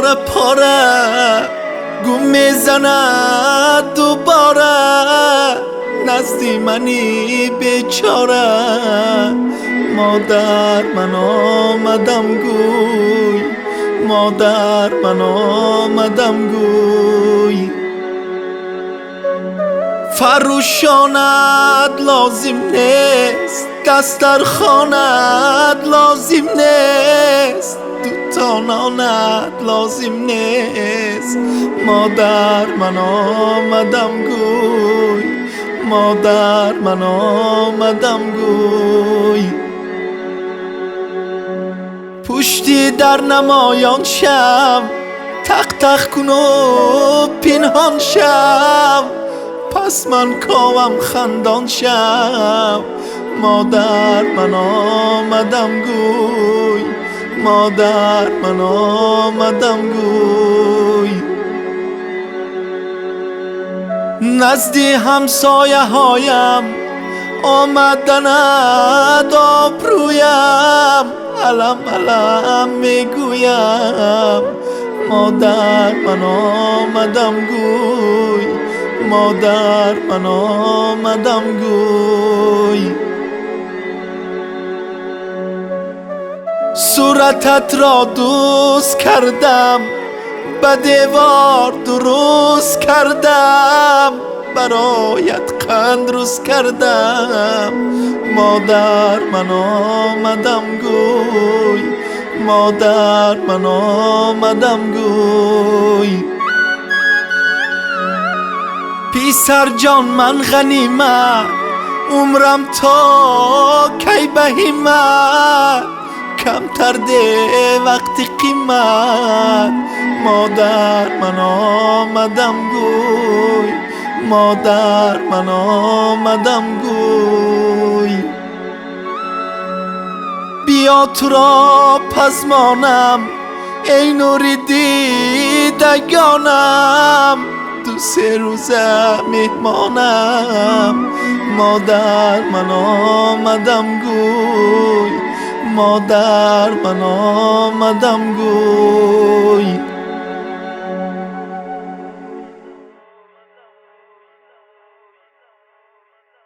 Пора пора гум мезанад дубора назди мани бечора. Модар, ман омадам, гӯй. Модар, ман омадам, гӯй. Фарӯшонат лозим нест, дастархонат лозим нест, дуто нонат лозим нест. Модар, ман омадам, гӯй. Модар, ман омадам, гӯй. Пушти дар намоён шав, тақ-тақ куну пинҳон шав, пас ман ковам хандон шав. Модар, ман омадам, гӯй. Модар, ман омадам, гӯй. Назди ҳамсояҳоям омаданат обрӯям, алам алам мегӯям. Модар, ман омадам, гӯй. Модар, ман омадам, гӯй. Сурататро дӯст кардам, ба девор дуруст кардам, бароят қанд рӯз кардам. Модар, ман омадам, гӯй. Модар, ман омадам, гӯй. Писарҷон, ман ғанимат, умрам то кай баҳимат, камтар де вақти қимат. Модар, ман омадам, гӯй. Модар, ман омадам, гӯй. Биё туро пазмонам, эй нури дидагонам, ду се рӯза меҳмонам. Модар, ман омадам, гӯй. Модар, ман омадам, гӯй.